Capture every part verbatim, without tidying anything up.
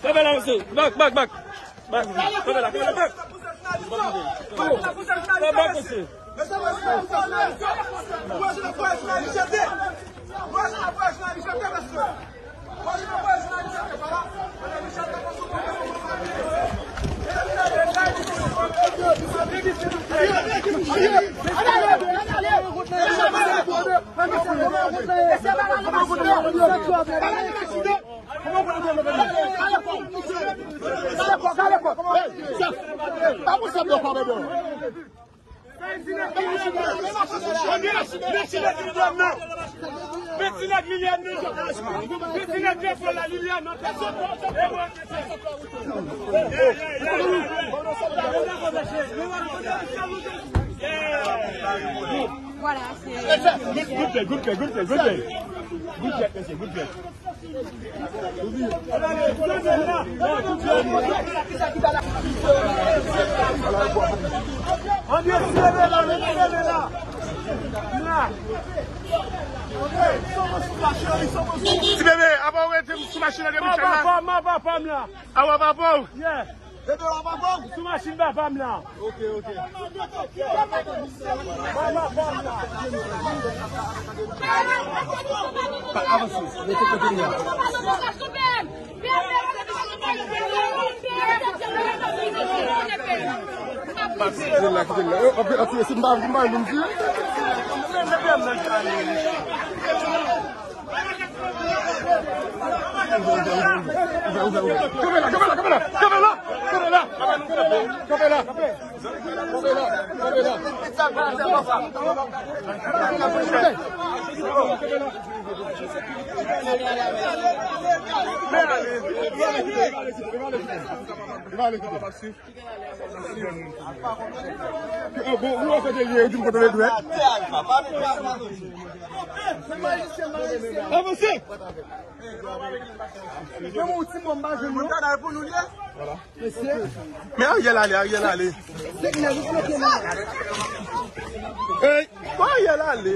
Kanpe la, mesye. Bak, bak, bak. Bak. Kanpe la, kanpe la, bak. Bak, bak, mesye. Vwala, se... Good play, good play, good play, good play. Good play, mesye, good play. Ti bebe, apa w rete sou machin nan depi chak la? Apa, apa, apa, apa, apa. Awa, papa w. Yeah. Bebe, w ap aprann? Sou machin papa m la. Ok, ok. Pa avanse, rete kote w ye a. Kite l la, kite l la. Yo, anpil, anpil, si m pa, m pa, m di. Kanpe la, kanpe la, kanpe la, kanpe la, kanpe la, kanpe la, kanpe la, kanpe la, kanpe la, kanpe la, kanpe la. Bon, ou wè kote l ye, ou di m kote l ye dwèt. Avanse! Men Ariel ale, Ariel ale. Hey, Ariel ale.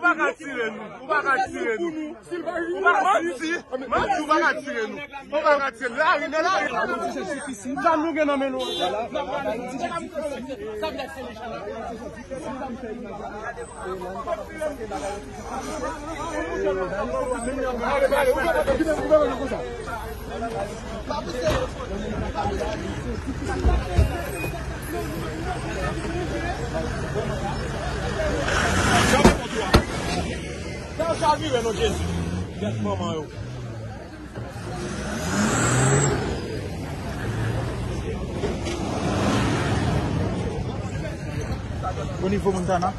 Ou pa ka tire nou, ou pa ka tire nou. Ou pa manti, manti, ou pa ka tire nou. Ou pa ka tire nou. Lari, nan lari. Zam nou gen nan men nou. Sa yo chavire non Jezi. Gèt manman yo. O nivo Montana.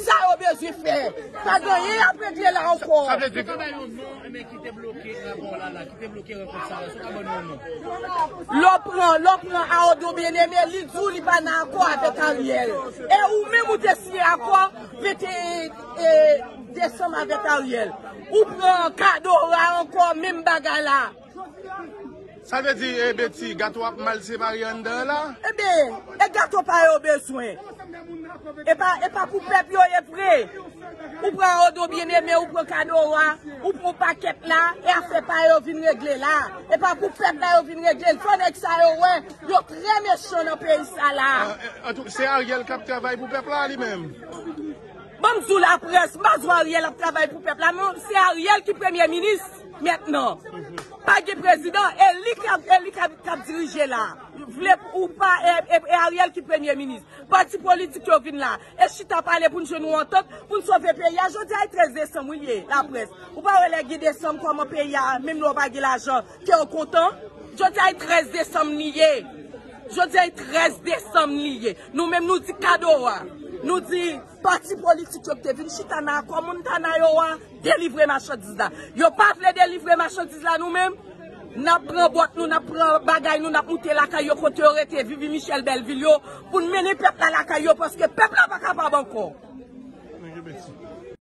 Sa yo bezwen fè. Pa gen anyen y ap regle la ankò. Sa vle di ke... Sa bay yon non, men ki te bloke rapò la la, ki te bloke rankont sa la, se w ka ban nou yon non. Lè w pran, lè w pran Aodo Bien-Aimé, li di w li pa nan akò avèk Ariel. E ou menm ou te siyen akò venteyen, e, desanm avèk Ariel. Ou pran Kadora ankò, menm bagay la. Sa vle di, e, Betty, gato ap mal separe anndan an la? Ebyen, e gato pa yo bezwen. E pa, e pa pou pèp yo ye vre. Ou pran Aodo Bien-Aimé, ou pran Kadora, ou pran pakèt la, e afè pa yo vin regle la. E pa pou pèp la yo vin regle l. Fò nèg sa yo wè, yo trè mechan nan peyi sa la. An, an tou, se Ariel k ap travay pou pèp la, li menm. Ban m di w laprès, m pa di w Ariel ap travay pou pèp la, men se Ariel ki premye minis mentnan. Pa gen prezidan, e li k ap, e li k ap, k ap dirije la. Vle ou pa, e, e, e Ariel ki premye minis. Pati politik yo vin la. E chita pale pou n jwenn yon antant, pou n sove peyi a. Jodi a e trèz desanm, wi, l ye, laprès. Ou pa wè lè gen desanm kòman peyi a, menm lè w pa gen lajan, kè w kontan? Jodi a e trèz desanm li ye. Jodi a e trèz desanm li ye. Nou menm nou di Kadora. Nou di pati politik yo ki te vin chita nan akò Montana yo a delivre machandiz la. Yo pa vle delivre machandiz la nou menm. N ap pran bòt nou, n ap pran bagay nou, n ap moute lakay yo kote yo rete, Vivi Michel Bèlvil yo, pou n mennen pèp la lakay yo, paske pèp la pa kapab ankò.